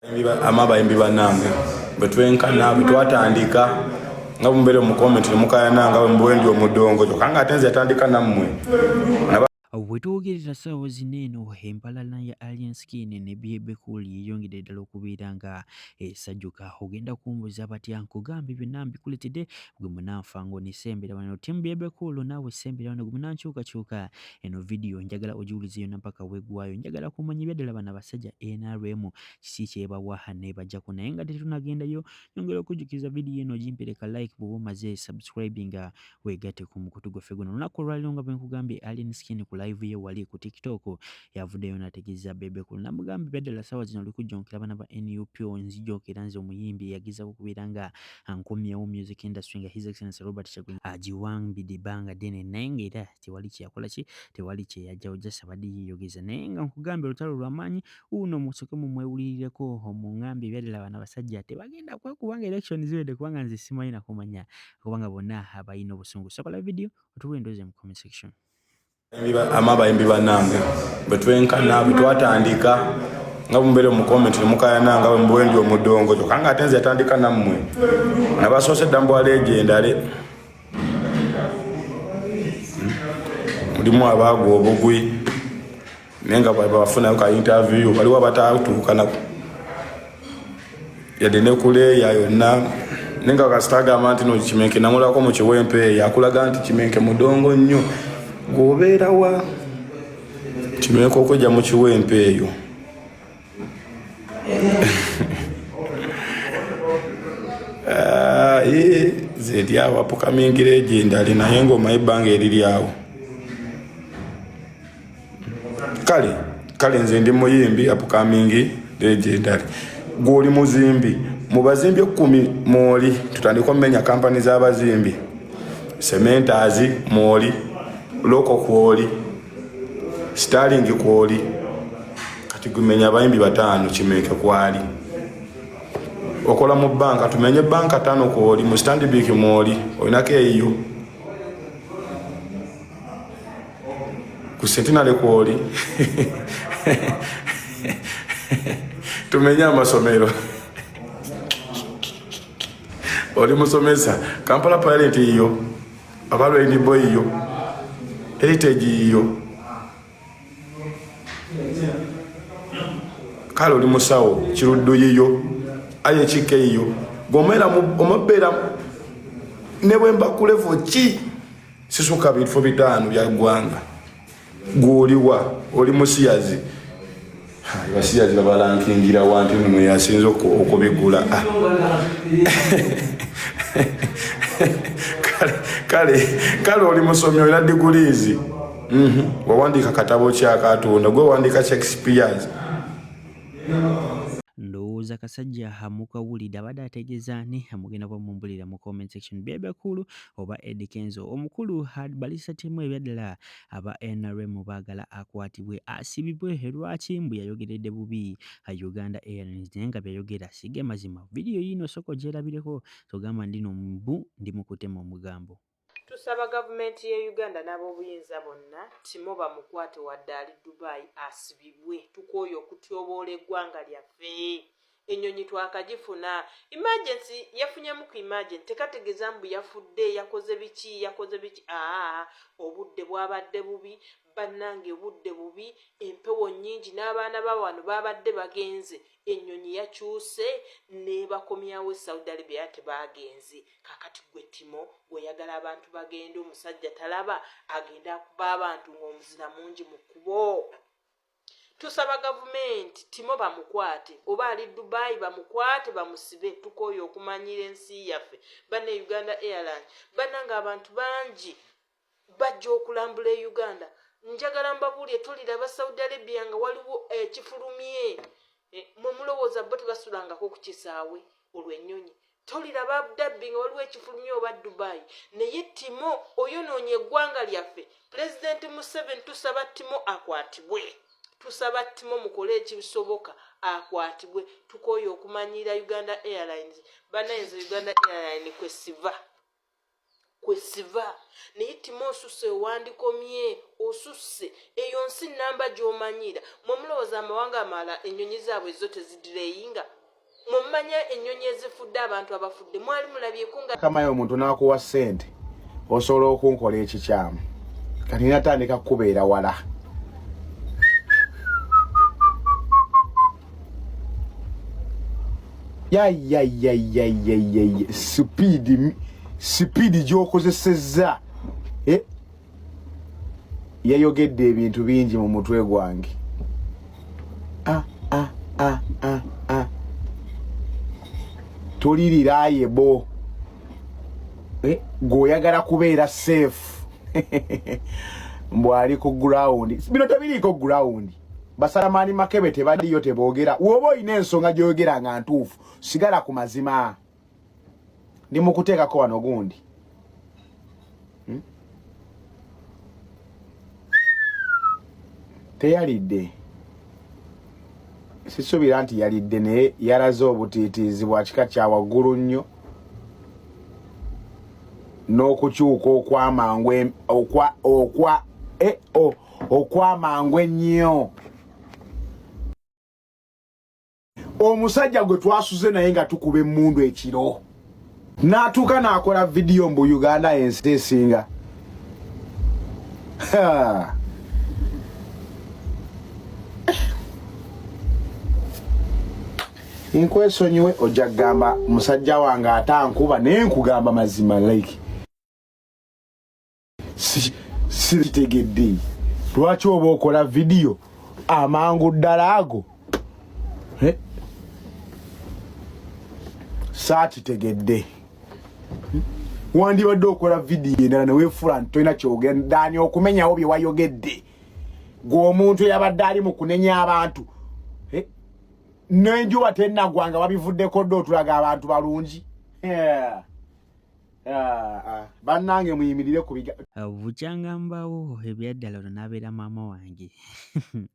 Ama abayimbi bannange bwe twenkana bwe twatandika nga bumbeere mu comment nemukayana nga bwendi omudongo kyokka nga ate nze yatandika nammwe. Wetwogerera ssaawa zino eno empalana ya Alien Skin ne Bebe Cool yeeyongedde ddala okubeera nga esajjuka. Ogenda kumbuuza batya? Nkugambye byonna mbikuleetedde gwe munanfango ne sembera wano. Team Bebe Cool naawe sembera wano gwe munankyukakyuka. Eno vidiyo njagala ogiwulize yonna mpaka weggwayo. Njagala kumanya ebyaddala bano abasajja NRM kiki kyebawa nebajjako naye nga tetunagendayo nyongera okujjukiza vidiyo eno ogimpereka like bw'oba omaze subscribinga weegatte ku mukutu gwaffe guno. Olunaku olwaleero nga bwe nkugambye Alien Skin ku live ye wali ku TikTok yavuddeyo n'ategeeza Bebe Cool n'amugamba ebyaddala ssaawa zino oli kujjonkera bana ba NUP onzijonkera nze omuyimbi eyagezaako okubeera nga ankomyewo music industry nga His Excellency Robert Kyagulanyi agiwambidde ebbanga ddene naye ng'era tewali kyeyakola ki tewali kyeyajjawo just abadde yeeyogeza naye nga nkugambye olutalo lwamaanyi wuuno musooke mumwewulirireko omungambe ebyaddala bano abasajja tebagenda kwekuba nga election ziwedde kubanga nze simanyi nakumanya kubanga bonna abalina obusungu. Sokola video otuwe endowooza mu comment section. Ama abayimbi bannange bwe twenkana bwe twatandika nga bumbeere mu comment nemukayana nga bwendi omudongo kyokka nga ate nze yatandika nammwe nabasoose dda mbwala egendale mulimu abaagwa obugwi naye nga bafunayo ka interview waliwo abatatuuka nako yadde ne kuleeya yonna naye nga kasita agamba nti no kimenke namulako mu kiwempe eyo akulaga nti kimenke mudongo nnyo gwobeerawa kimenke okwejja mu kiwempe eyo ah, zeri awo apukamingira egyo endali naye ngaomaye ebbanga eriri awo kale kale nze ndi muyimbi apukamingi legendary gwoli muzimbi mu bazimbi ekkumi mwoli tutandika omumenya kampani z'abazimbi cementers mwoli loko kwoli starling kwoli kati gumenya abayimbi bataano kimenke kwali okola mu banka tumenye banka tano kwoli mu stanbic mwoli olinako eyiyo ku sentinale kwoli tumenye amasomero oli musomesa kampala parent yiyo abalwainibo yiyo heritage yiyo kale oli musawo kiruddu yiyo aye kike yiyo gomera omabeera ne bwemba kulevo ki sisuka bifo bitaano bya ggwanga gwoliwa oli musiyazi basiyazi babalankingira wa nti nno yasinze okubigula ah. kale kale oli musomi olina diguliizi mhm. wawandiika katabo kyakatunda gwe wandiika shakespeares Ndowooza kasajja mukawulidde abadde ategeeza ani mugenda kuba mumbulira mu comment section Bebe Cool oba Eddy Kenzo omukulu Balisa Timu ebyaddala aba NRM baagala akwatibwe asibibwe lwaki mbu yayogeredde bubi Uganda Airlines naye nga byayogera sige mazima vidiyo yiino sooka ogyerabireko togamba ndino mbu ndi mu kutema omugambo. Tusaba gavumenti ye Uganda n'abobuyinza bonna Timo bamukwate wadde ali Dubai asibibwe tukooye okutyoboola eggwanga lyaffe. Ennyonyi twakagifuna emergency yafunyemu ku emergency tekategeza mbu yafudde yakoze biki yakoze biki aa obudde bwabadde bubi bannange obudde bubi empewo nnyingi n'abaana ba wano babadde bagenze ennyonyi yakyuse nebakomyawo e Saudi Arabia tebaagenze Kakati gwe Timo oyagala abantu bagende omusajja talaba agende akuba abantu ng'omuzira mungi mu kkubo. Tusaba gavumenti Timo bamukwate oba ali Dubai bamukwate bamusibe tukooye okumanyiira ensi yaffe. Banne Uganda Airline banange abantu bangi bajja okulambula e Uganda. Njagala mbabuulire toliraba Saudi Arabia nga waliwo ekifulumye eh, mwe mulowooza bo tebasulangako ku kisaawe olw'ennyonyi toliraba Abu Dhabi nga waliwo ekifulumye oba Dubai naye Timo oyonoonye eggwanga lyaffe Pulezidenti Museveni tusaba Timo akwatibwe tusaba Timo mukole ekisoboka akwatibwe tukooye okumanyiira Uganda Airlines banaye nze Uganda Airline kwe siva. Kwesiva naye Timo osusse, wewandikomye osusse. Eyo nsi namba gy'omanyiira. Mwe mulowooza amawanga amalala ennyonyi zaabwe zo tezidireyinga? Mwe mumanya ennyonyi ezifudde abantu abafudde mwali mulabyeko nga Kamayo omuntu n'akuwa ssente osobola okunkola ekikyamu. Kati natandika kukubeera wala. Yayayayayayay, sipiidi sipiidi gy'okozesezza. Yayogedde ebintu bingi mu mutwe gwange. Ah, ah, ah, ah, ah. Toli reliable. Gweoyagala kubeera safe. Mbw ali ku ground. Bino tebiriiko ground. Basalamaani Makebe tebaliyo, teboogera. Woba olina ensonga gy'oyogera nga ntuufu, sigala ku mazima. Ndi mu kuteekako wano gundi. Teyalidde, sisuubira nti yalidde, naye yalaze obutiitiizi bwa kika kya waggulu nnyo n'okukyuka okwamangu okwa okwa e, o, okwamangu ennyo. Omusajja gwe twasuze naye nga tukuba emmundu ekiro n'atuuka n'akola vidiyo mbu Uganda ensi esinga. Ha. Nkwesonyiwe, ojja kugamba musajja wange atankuba, naye nkugamba mazima, like sikitegedde lwaki oba okola vidiyo amangu ddala ago. Saakitegedde. Wandibadde okola vidiyo endala neweefuula nti tolina kyogendaani okumenyawo bye wayogedde. Gwe omuntu eyabadde ali mu kunenya abantu, n'enjuba tennagwa nga wabivuddeko dde, otulaga abantu balungi. Bannange muyimirire ku biga. Bukyanga mbaawo ebyaddala ono n'abeera maama wange.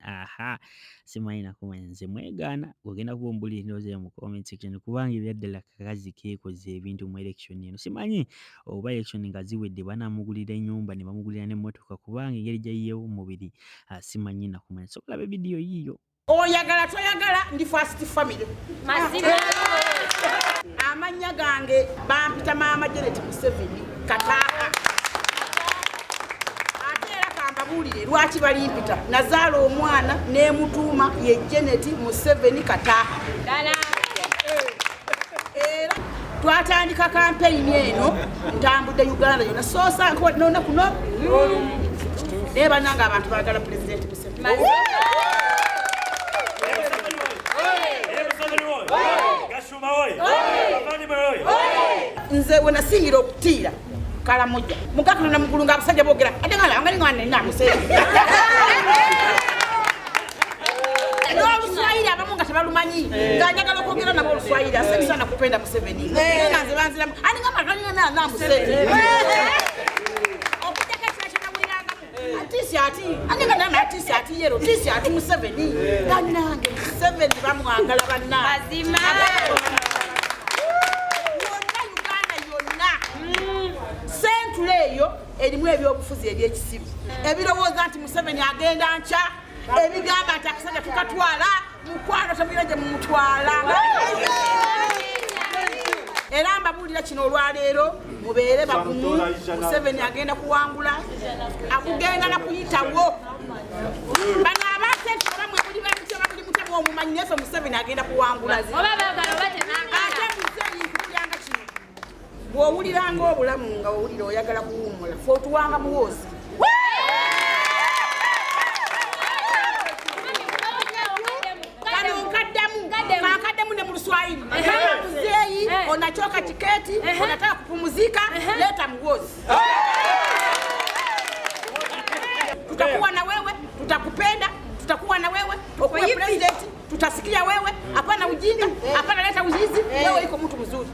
Aha, simanyi nakumanya nze mwegaana ogenda kuba ombulira endowooza yo mu comment section, kubanga ebyaddala kakazi keekoze ebintu mu election eno. Simanyi oba election nga ziwedde banaamugulira ennyumba ne bamugulira n'emmotoka, kubanga engeri gy'ayiyeewo omubiri, simanyi nakumanya. So olabe vidiyo yiiyo. Oyagala toyagala, ndi first family. Amannya gange bampita Maama Janet Museveni Kataaha. Ate era kambabuulire lwaki balimpita. Nazaala omwana n'emutuuma ye Janet Museveni Kataaha. Era twatandika kampeyini eno, ntambudde Uganda yonna, soosa nonaku no, naye bannange abantu baagala Pulezidenti Museveni. Nze we nasingira okutiira Kalamuja mugatonda mugulu nga abasajja boogera atengaangalinganinamuseveni n'Oluswayiri abamu nga tebalumanyi, nga njagala okwogera nabo Oluswayiri, asante sana kupenda Museveni, nga nze banziramu aninga Museveni okujjako ekira kyenawulirangamu atisi ati aninga nama atisi ati yero tisi ati Museveni. Bannange, Museveni bamwagala bannange yonna, Uganda yonna. Sentula eyo erimu ebyobufuzi ebyekisibu ebirowooza nti Museveni agenda nkya, ebigamba nti akasajja tukatwala mukwano, temulina gye mumutwala. Era mbabuulira kino olwaleero, mubeere bagumu, Museveni agenda kuwangula, akugenda nakuyitawo. Bano abasente oba mwe muli bamutya, bamuli mutya, mwomumanyi, naye fe Museveni agenda kuwangula. Ate muzeeyi, nkubulyanga kino, bw'owuliranga obulamu nga owulira oyagala kuwummula, fe otuwanga muwoozi. Kano nkaddamu, kankaddemu ne mu Luswahili. Kama muzeeyi unachoka tiketi, unataka kupumzika, leta Muhoozi. Tutakuwa na wewe, tutakupenda, tutakuwa na wewe ukuwe president, tutasikia wewe. Hapana ujinga, hapana leta uzizi, wewe iko mtu mzuri.